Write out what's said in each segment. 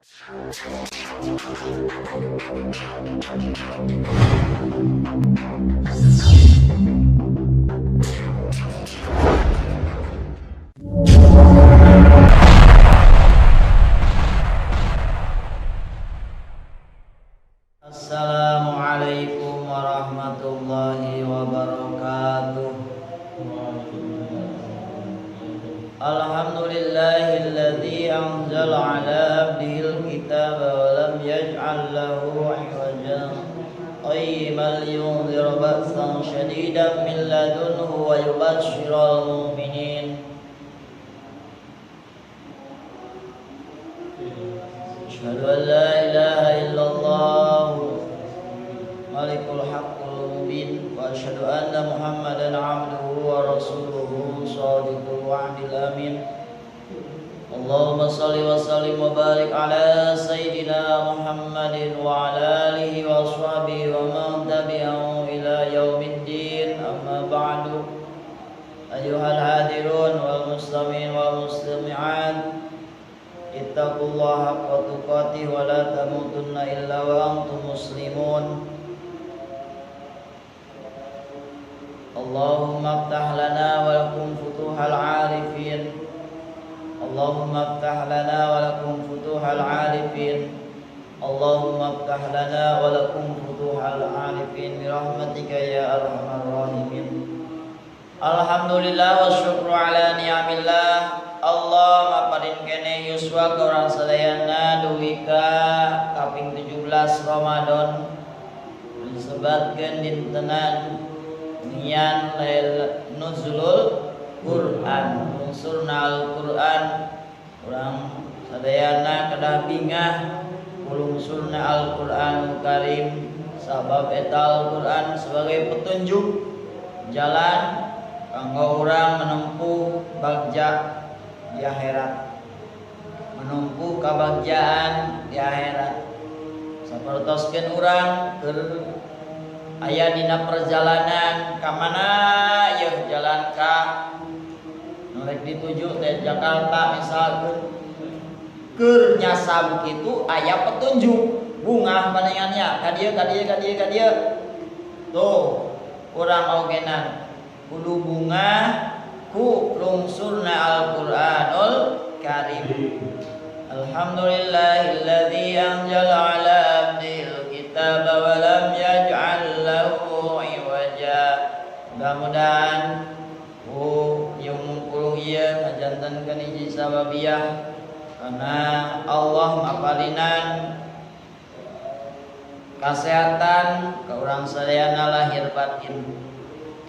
Assalamualaikum warahmatullahi wabarakatuh. Alhamdulillahilladzi anzala ala abdihil kitaba wa lam yaj'al lahu 'iwaja qayyiman liyunzira ba'san syadidan min ladunhu wa yubashshiral mu'minin. Asyhadu an la ilaha illallah malikul haqqul mubin wa asyhadu anna Muhammadan 'abduhu wa rasuluhu shadiqul wa'dil amin. Allahumma shalli wa sallim wa barik ala sayyidina Muhammadin wa ala alihi wa ashabihi wa man tabi'ahu ila yaumiddin. Amma ba'du. Ayyuhal hadirun wal muslimin wal muslimat, ittaqullaha haqqa tuqatih wa la tamutunna illa wa antum muslimun. Allahumma aftah lana wa lakum futuhal arifin. Allahumma aftah lana wa lakum futuhal arifin. Allahumma aftah lana wa lakum futuhal arifin bi rahmatika ya arhamar rahimin. Alhamdulillah wa syukru ala ni'amillah. Allah maparin kene yuswa ka urang sadayana dugi ka kaping 17 Ramadan disebatkeun dintenan nian lail nuzulul Quran, unsurna Al-Quran. Urang sadayana kedah bingah ulungsurna Al-Quranul Karim, sabab eta Al-Quran sebagai petunjuk jalan kanggo urang menempuh bagja di akhirat, menempuh kabagjaan di akhirat. Sapertoskeun urang keur aya dina perjalanan ka mana yeuh, jalan ka nu rek dituju teh Jakarta misalkeun, keur nyasab kitu aya petunjuk bungah panengannya ka dieu ka dieu ka dieu ka dieu. Tuh urang ogenan kudu bungah ku lungsurna Al-Qur'anul Karim. Alhamdulillahilladzi anzala ala abdil kitaba wa lam yaj'al lahu 'iwaja. Mudah-mudahan ku ieu mungkulung ieu ngajantenkeun hiji sababiah karena Allah mapalinan kasehatan ka urang sadayana lahir batin.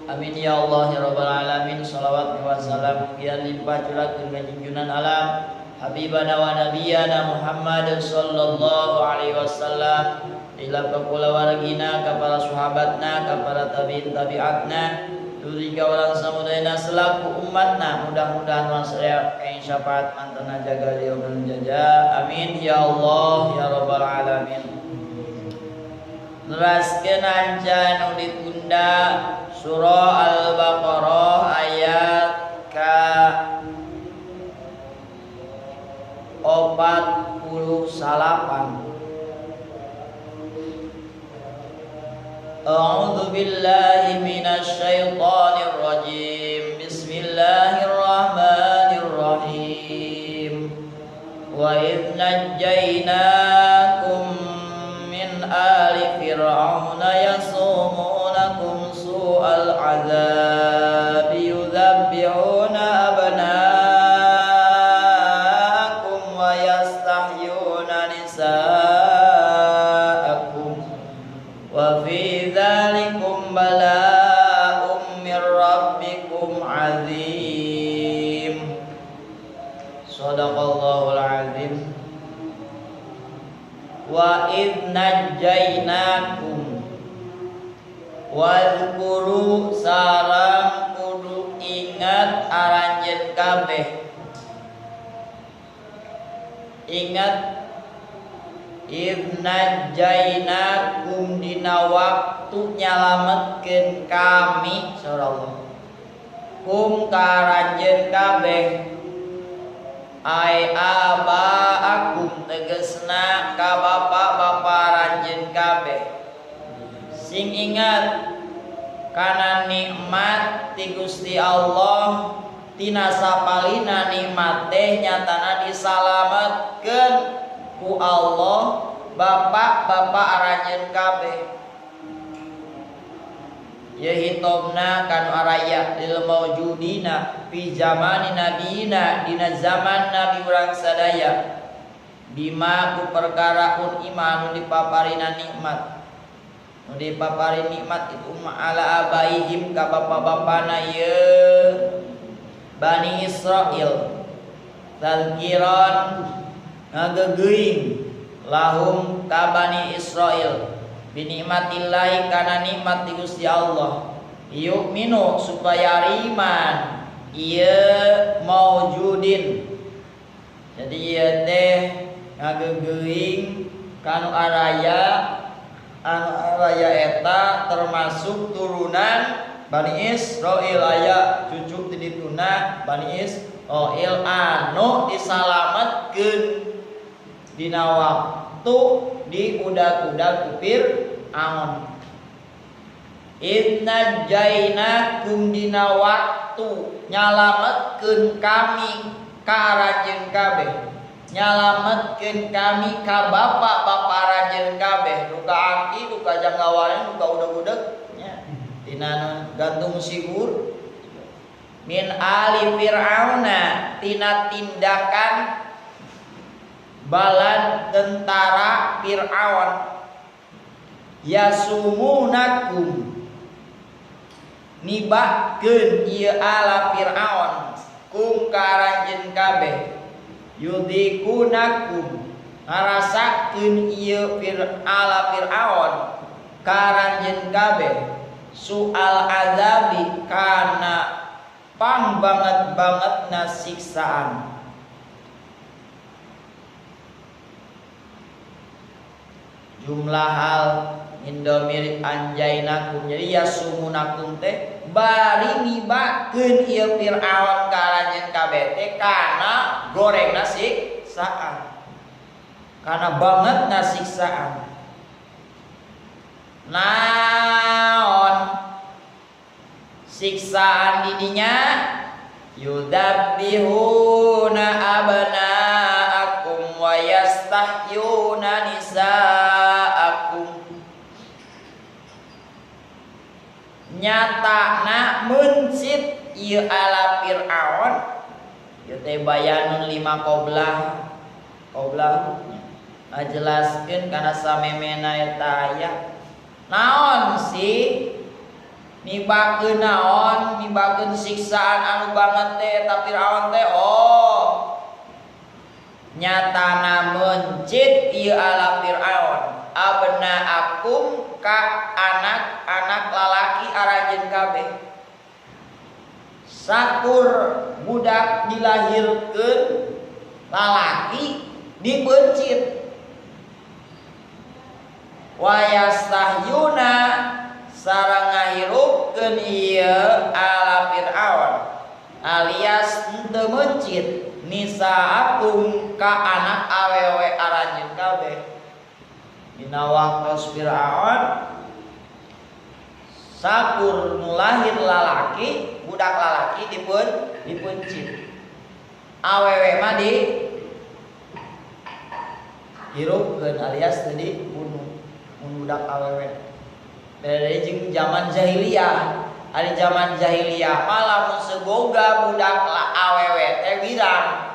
Amin ya Allah ya rabbal alamin. Salawat wa salam mugia limpah curahkeun ka junjunan alam habibana wa nabiyana Muhammad sallallahu alaihi wasallam, ila ka kulawargina, ka para sahabatna, ka para tabi'in tabi'atna, tuluy ka urang samudayana selaku umatna. Mudah-mudahan urang sadaya kain syafaat mantena jaga lieu jaja. Amin ya Allah ya rabbal alamin. Neraskeun anca nu ditunda surah Al-Baqarah ayat ka 49. A'udzu billahi minasyaitonir rajim. Bismillahirrahmanirrahim. Wa idz najjaynakum min ali fir'auna yasumunakum su'al 'adzabi yudzabbihuna abna'akum wa yastahyuna nisa'akum wa fi dzalikum bala'um mir rabbikum 'azim. Shadaqallahul 'azim. Wa idz najjaynakum wadhkuru sareng kudu ingat aranjeun kabeh. Ingat idz najjaynakum dina waktu nyalametkeun kami saur Allah kum ka aranjeun kabeh. Ai abaakum tegesna ka bapak-bapak ranjeun kabeh. Sing ingat kana nikmat ti Gusti Allah tina sapalina nikmat teh nyatana disalametkeun ku Allah bapak-bapak aranjeun kabeh. Ye hitobna kanu araya lil maujudina fi zamani nabiyina dina zaman nabi urang sadaya bima ku perkara un imanu dipaparina nikmat. Nu dipaparin nikmat itu ma'ala abaihim ka bapa-bapana ye Bani Israil tazkiran ngagegeuing lahum ka Bani Israil binikmatillahi kana nikmat di Gusti Allah yu'minu supaya iman ieu maujudin. Jadi ieu teh ngagegeuing kanu araya anu araya eta termasuk turunan Bani Israil aya cucu ti dituna Bani Israil anu disalametkeun dina waktu di udag-udag ku Fir'aun. Inna jainakum dina waktu nyalametkeun kami ka aranjeun kabeh, nyalametkeun kami ka bapak-bapak aranjeun kabeh, nu ka aki, nu ka janggawaran, nu ka udag-udag nya tina gantung sigur min ali Fir'auna tina tindakan balad tentara Fir'aun yasumunakum nibakeun ieu ala Fir'aun kum ka aranjeun kabeh yudikunakum ngarasakeun ieu ala Fir'aun ka aranjeun kabeh soal azabi kana pang banget-bangetna siksaan. Jumlah hal indomir anjainakum jadi yasumunakum teh bari nibakeun ieu Fir'aun ka aranjeun kabeh teh kana gorengna siksaan, kana bangetna siksaan. Naon siksaan didinya yudabbihuna abnaakum wa yastahyuna nisaakum nyatana mencit ieu ala Fir'aun ieu teh bayanun lima qoblah qoblah ngajelaskeun kana samemena eta aya naon sih nibakeun naon nibakeun siksaan anu banget teh eta Fir'aun teh oh nyatana mencit ieu ala Fir'aun abna akum ka anak-anak lalaki aranjeun kabeh sakur budak dilahirkeun lalaki dipencit wayastahyuna sareng ngahirupkeun ieu ala Fir'aun alias henteu mencit nisaakum ka anak awewe aranjeun kabeh. Dina waktos Fir'aun sakur nu lahir lalaki budak lalaki dipencit awewe mah di hirupkeun alias teu dibunuh mun budak awewe. Beda jeung zaman jahiliyah. Ari zaman jahiliyah mah lamun seboga budak awewe teh wirang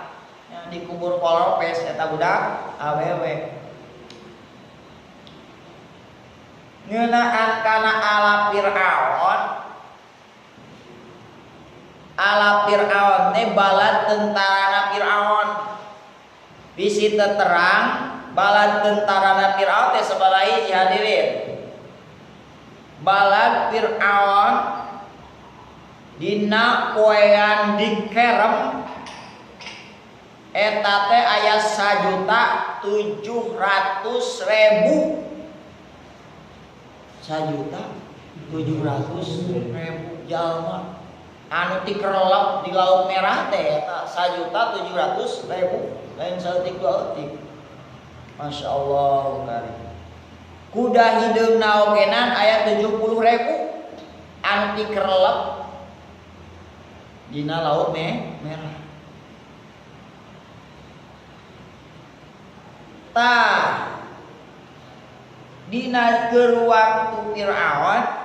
dikubur kolopes eta budak awewe. Ngeunaan kana ala Fir'aun, ala Fir'aun teh balad tentarana Fir'aun. Bisi terang balad tentarana Fir'aun teh sabaraha hiji hadirin. Balad Fir'aun dina poean dikerem eta teh aya 1.700.000. 1.700.000 jalma. Anu tikerlep di Laut Merah teh eta 1.700.000 lain saeutik dua eutik. Masya Allah karim. Kuda hideungna ogenan aya 70.000 anu tikerlep dina Laut Merah. Tah dina keur waktu Fir'aun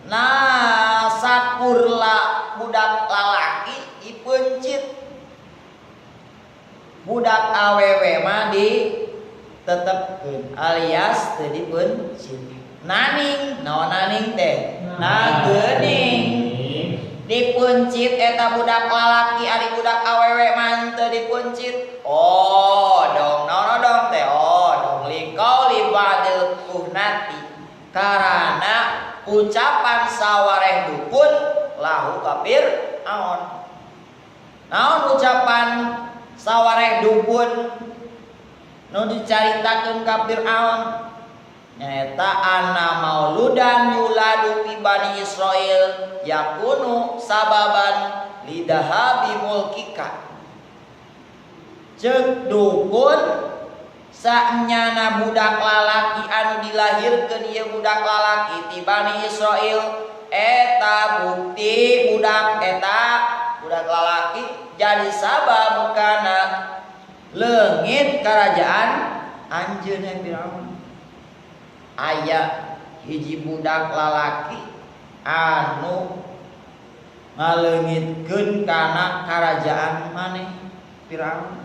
nah sakurla budak lalaki dipeuncit, budak awewe mah ditetepkeun alias teu dipeuncit. Naning naon naning teh? Nageuning dipeuncit eta budak lalaki ari budak awewe mah teu dipeuncit. Oh dong naon dong teh? Oh dong liqauli ba'dil kuhnati, karena ucapan sawareh dukun lahu kafir aon. Naon ucapan sawareh dukun nu dicaritakeun ka Fir'aun? Nyaeta anna mauludan yuladu fi bani Israil yakunu sababan lidahabi mulkika. Ceuk dukun saenyana budak lalaki anu dilahirkeun ieu budak lalaki ti Bani Israil eta bukti budak eta budak lalaki jadi sabab kana leungit kerajaan anjeun Firaun. Aya hiji budak lalaki anu ngaleungitkeun kana kerajaan maneh Firaun.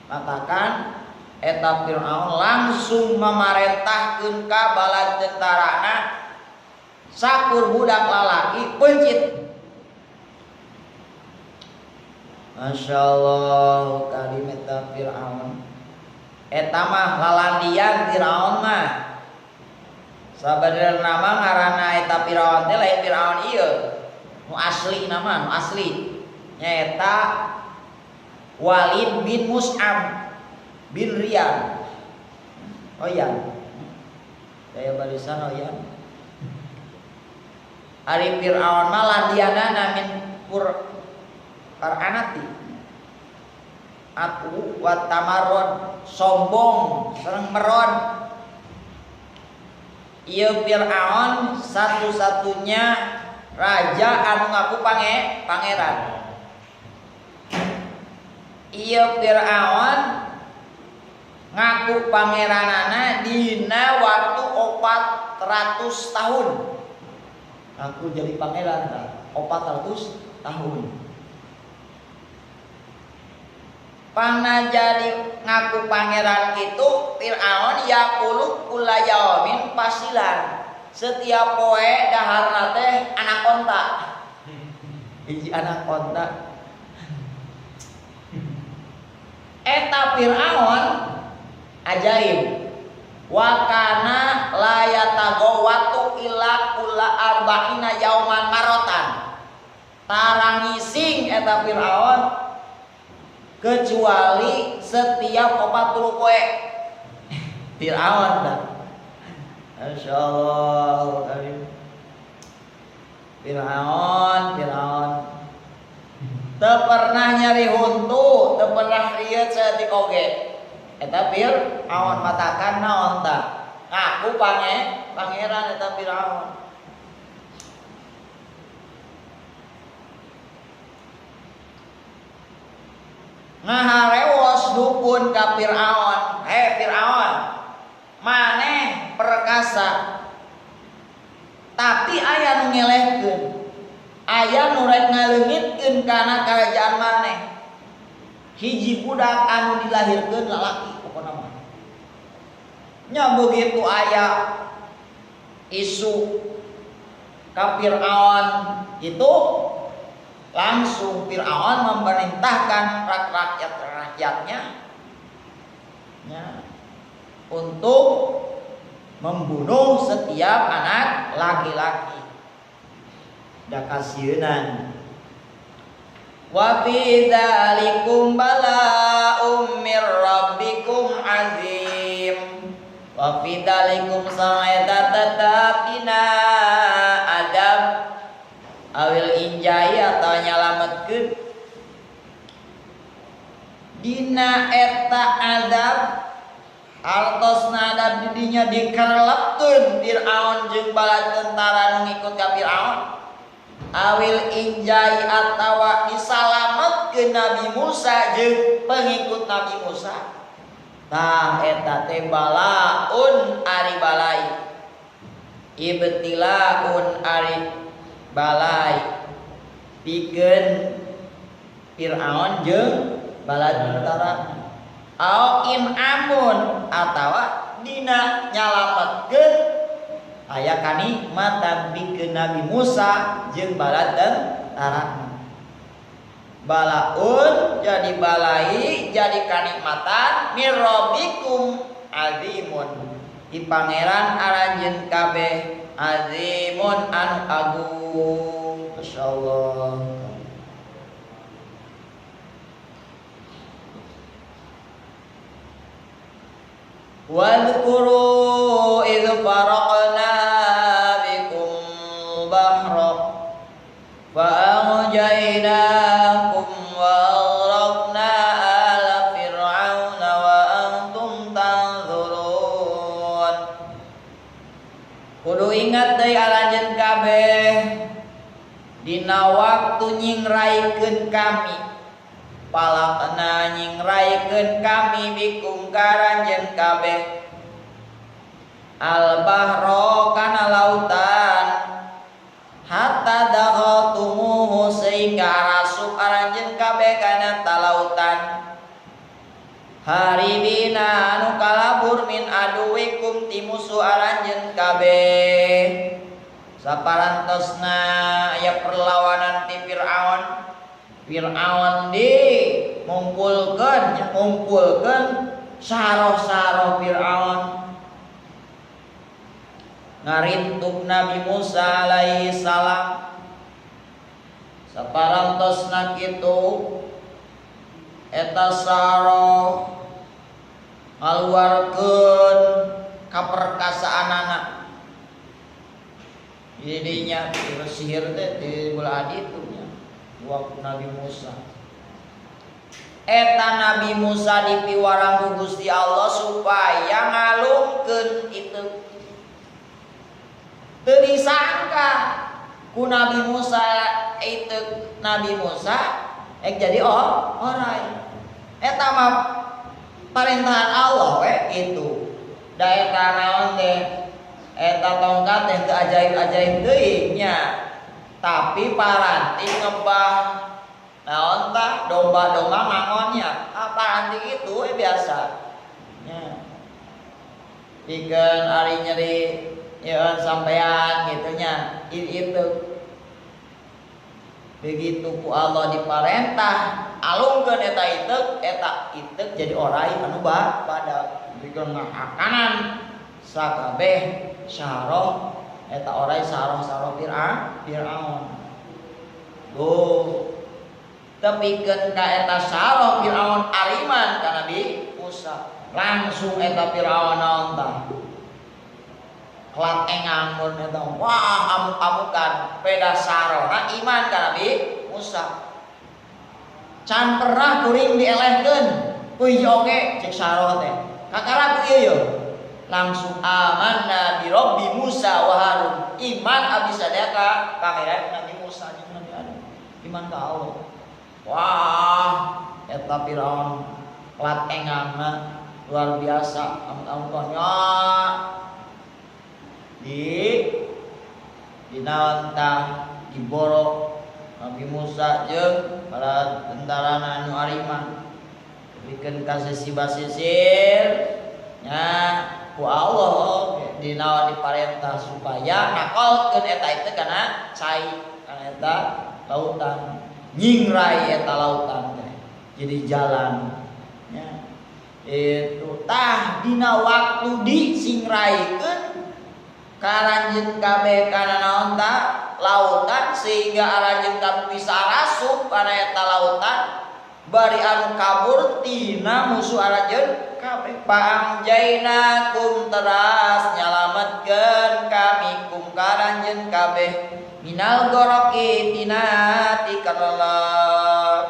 Katakan eta Firaun langsung memarentahkeun ka bala tentarana sakur budak lalaki pencit. Masya Allah karim eta Firaun. Eta mah lalandian Firaun mah. Sabenerna mah ngaranna eta Firaun teh lain Firaun ieu. Nu asli nama nu asli nyaeta Walid bin Mus'ab bin Riyan. Oh iya. Daya barisan oh iya. Ari Fir'aun mah landianana min pur karanati. Aku wa tamarrud, sombong, sareng meron. Ieu Fir'aun satu-satunya raja anu ngaku pangeran. Ieu Fir'aun ngaku pangeranana dina waktu 400 tahun. Ngaku jadi pangeran tah 400 tahun. Pangna jadi ngaku pangeran itu Fir'aun yaqulu kulla yaumin pasilan. Setiap poe daharna teh anak onta. Hiji anak onta. Eta Fir'aun ajaib. Wa kana la yatagawatu illa kulla arba'ina yauman marotan. Tarangising eta Fir'aun kecuali setiap 40 poe. Fir'aun dah. Masyaallah karim. Fir'aun teu pernah nyari huntu, teu pernah rieut saeutik oge. Eta Fir'aun matakan naon tah? Ngaku pangeran eta Fir'aun. Ngaharewos dukun ka Fir'aun. Hei Fir'aun, maneh perkasa. Tapi aya nu ngelehkeun. Aya nu rek ngaleungitkeun kana kerajaan maneh. Hiji budak anu dilahirkeun lalaki pokona mah. Nya begitu aya isu ka Fir'aun itu langsung Fir'aun memerintahkan rakyat-rakyatnya ya, untuk membunuh setiap anak laki-laki. Da kasieunan. Wa fi dzalikum bala'um mir rabbikum azim. Wa fi dzalikum sa'ida tetap dina adab awil disalametkeun dina eta azab hartosna adab didinya dikerlepkeun Fir'aun jeung bala tentara nu ngikut ka Fir'aun awil injai atawa disalametkeun Nabi Musa jeung pengikut Nabi Musa tah eta teh balaun ari balai ibtilaun ari balai pikeun Fir'aun jeung bala tentara au in amun atawa dina nyalametkeun aya kanikmatan pikeun Nabi Musa jeung bala tentara. Balaun jadi balai jadi kanikmatan mirrobikum azimun di pangeran aranjeun kabeh azimun anu agung. Masyaallah. Wadhkuru idh faraqna bikum bahra fa anjaynakum wa aghraqna ala fir'auna wa antum tanzurun. Kudu ingat deui aranjeun kabeh dina waktu nyingraikeun kami palakna nyingraikeun kami bikum karanjeun kabeh al bahra kana lautan hatta daghatumuhu sehingga rasup aranjeun kabeh kana talautan haribina anu kalabur min aduwikum ti musuh aranjeun kabeh. Saparantosna aya perlawanan ti Fir'aun. Fir'aun di ngumpulkeun saroh-saroh Fir'aun ngarintuk Nabi Musa alaihi salam. Saparantosna kitu eta saroh ngaluarkeun kaperkasaanana. Jadinya sihir teh di belah ditu nya waktu Nabi Musa. Eta Nabi Musa dipiwarang ku Gusti Allah supaya ngalungkeun itu. Teu disangka ku Nabi Musa itu Nabi Musa ek jadi orai. Eta mah parentahan Allah we itu. Da eta naon teh eta tongkat teh teu ajaib-ajaib teuing nya. Tapi paranti ngebah naon tah domba-domba mangonnya. Ah paranti itu biasa nya. Pikeun ari nyeri yeun sampean gitu nya. Itu begitu ku Allah diparentah alungkeun eta iteuk jadi orai anu pada pikeun ngahakanan sakabeh saroh eta orai saroh-saroh Fir'aun. Tuh tepikeun ka eta saroh Fir'aun ariman ka Nabi Musa. Langsung eta Fir'aun naon tah? Kelat engang mun eta wah amuk-amukan peda sarona iman ka Nabi Musa. Can pernah kuring dielehkeun ku hiji oge cek saroh teh. Kakara ku ieu yeuh. Langsung amanna bi Rabbi Musa wa Harun. Iman abdi sadaya ka pangeran Nabi Musa jeung Nabi Harun. Iman ka Allah. Wah, eta Firaun lat engangna luar biasa amuk-amukannya. Di dinaon tah diboro Nabi Musa jeung para tentara anu ariman. Bikeun ka sisi basisir nya ku Allah dinaon diparentah supaya ngakolkeun eta itu kana cai kana eta lautan nyingrai eta lautan teh jadi jalan nya itu tah dina waktu disingraikeun karanjeun kabeh kana naon tah lautan sehingga aranjeun kabeh bisa rasup kana eta lautan bari anu kabur tina musuh aranjeun kabeh. Paangjainakum teras nyalametkeun kami kum karanjeun kabeh Minal goroki tina tikarelep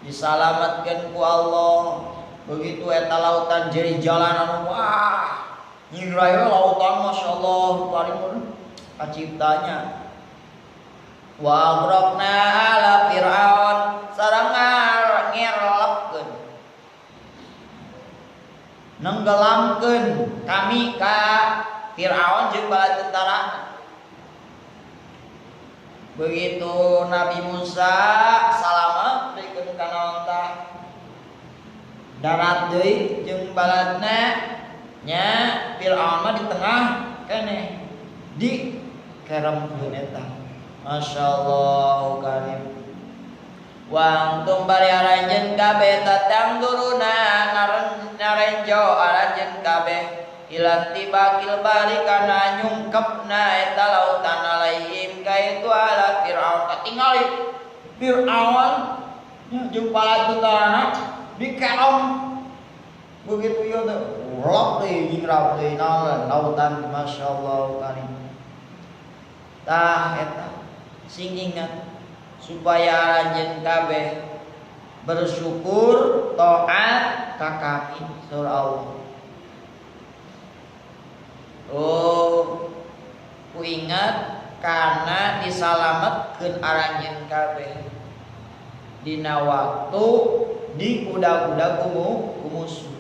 disalamatkeun ku Allah. Begitu eta lautan jadi jalan anu wah nyingrai lautan masyaallah paling kaciptanya. Wa agraqna ala fir'aun sareng ngerlepkeun nenggelamkeun kami ka Fir'aun jeung bala tentara. Begitu Nabi Musa salamet bikeun kana onta darat deui jeung baladna nya Fir'aun mah di tengah keneh di keremkeun eta. Masyaallah karim. Wa antum bari aranjeun kabeh tatangduruna narenjo aranjeun kabeh ilanti bakil bari kana nyungkepna eta lautan alaihim kaitu ala Fir'aun. Katingali Fir'aun jeung bala tentarana dikerem begitu ieu teh ulok deui nyingrap deui naon lautan masyaallah karim. Tah eta sing ingat supaya aranjeun kabeh bersyukur taat ka kami surah Allah. Oh, ku ingat karena disalametkeun aranjeun kabeh dina waktu di kuda-kuda ku musuh.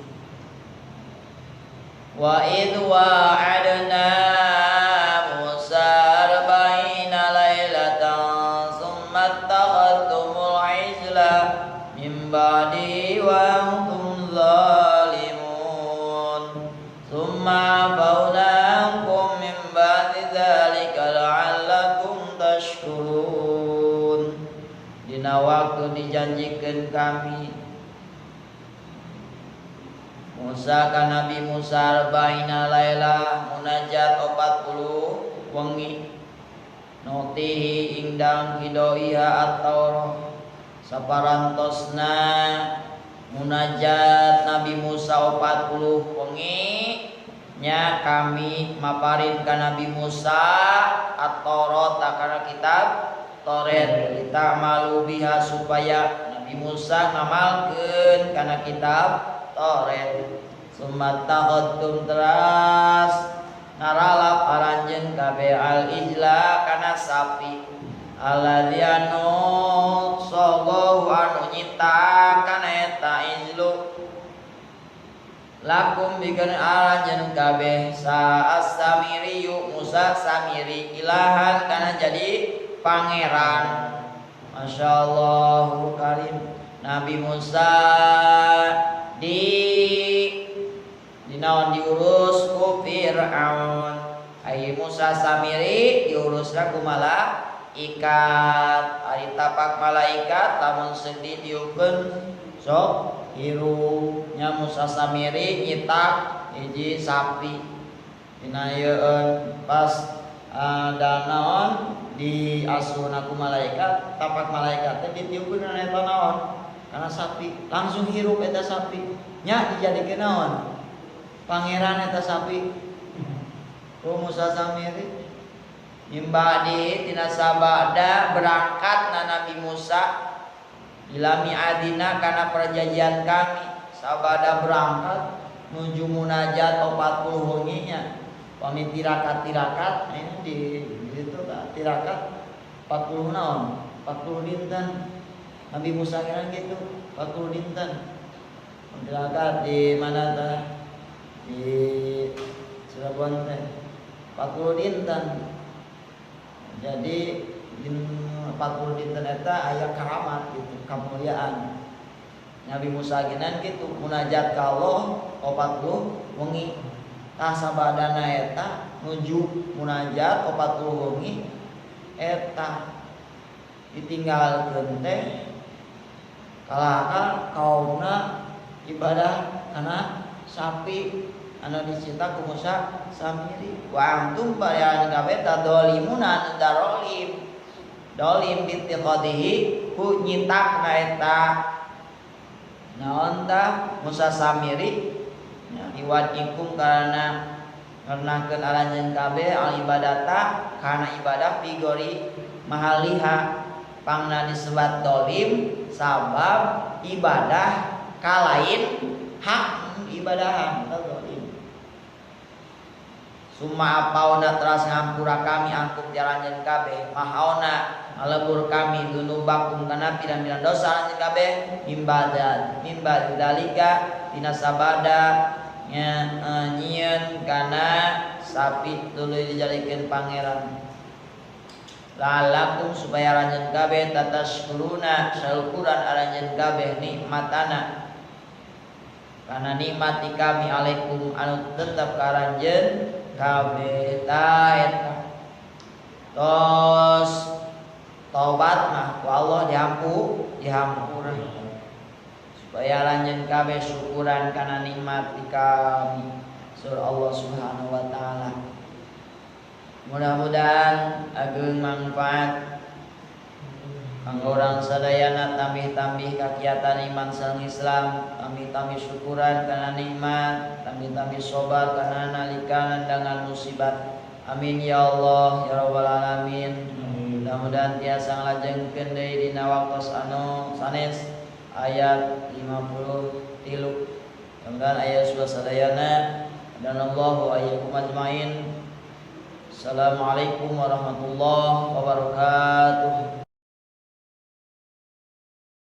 Wa idh wa'adna Musa arba'ina lailatan summa attakhadhtumul ijla min ba'di wa antum zalimun summa afawna ankum min ba'di dzalika la'allakum tashkurun. Dina waktu dijanjikeun kami Musa ka Nabi Musa arba'ina lailah munajat 40 wengi nutihi ing dalam kidoiha at-Taurah saparantosna munajat Nabi Musa 40 wengi nya kami maparin ka Nabi Musa at-Taurah kana kitab Taurat kita malu biha supaya Nabi Musa ngamalkeun kana kitab Taurat. Summa takhadtum teras naralap aranjeun kabeh al ijla kana sapi alladzi anu sallallahu anu nyita kana eta ijlu lakum bikeun aranjeun kabeh sa as-samiriyu Musa Samiri ilahan kana jadi pangeran. Masyaallah karim. Nabi Musa di dinaon diurus ku Fir'aun. Ai Musa Samiri diurusna ku malaikat. Ari tapak malaikat lamun sedih diukeun sok hirup. Nya Musa Samiri nyitak hiji sapi dina yeun pas ada naon diasuhna ku malaikat, tapak malaikat teh ditiupkeun kana eta naon kana sapi, langsung hirup eta sapi. Nya dijadikeun naon pangeran eta sapi. Ku Musa Samiri mimbadi tina sabada berangkat na Nabi Musa ilami adina kana perjanjian kami. Sabada berangkat nuju munajat 40 wenginya. Pami tirakat-tirakat ini di itu tirakat 40 naon 40 dinten. Nabi Musa kira gitu 40 dinten. Tirakat di mana tah? Di Cirebon teh 40 dinten. Jadi 40 dinten eta aya karamat gitu, kemuliaan. Nabi Musa ginan gitu munajat ka Allah 40 wengi. Tah sabadana eta nuju munajat 40 wengi eta ditinggalkeun teh kalahka kaumna ibadah kana sapi anu dicinta ku Musa Samiri. Wa antum bayan kabeh tadzalimuna anu darolim dolim bitiqadihi ku nyitak na eta naon tah Musa Samiri iwadikum karena Ngarnahkeun aranjeun kabeh al ibadata kana ibadah fi gori mahaliha pangna disebat dolim sabab ibadah kalain hak ibadahan dolim. Summa apauna teras ngampura kami angkup jalanjeun kabeh mahaona ngalebur kami dunubakum kana pirang-pirang dosa anjeun kabeh mimba dalika tina sabada nya nyieun kana sapi tuluy dijalikeun pangeran lalakum supaya aranjeun kabeh tatashkuruna syukuran aranjeun kabeh nikmatana kana nikmat kami alaikum anu tetep ka aranjeun kabeh ta eta tos taubat mah ku Allah dihampura supaya lanjut kabeh syukuran kana nikmat di kami surah Allah Subhanahu wa taala. Mudah-mudahan ageung manfaat kanggo urang sadayana tambih-tambih kakiatan iman sareng Islam, tambih-tambih syukuran kana nikmat, tambih-tambih sabar kana nalika nandangan musibat. Amin ya Allah ya rabbal alamin. Mudah-mudahan tiasa ngalajengkeun deui dina waktos anu sanes ayat 53. Mudah-mudahan aya sadayana dan Allahu ayyakum ajmain. Assalamualaikum warahmatullahi wabarakatuh.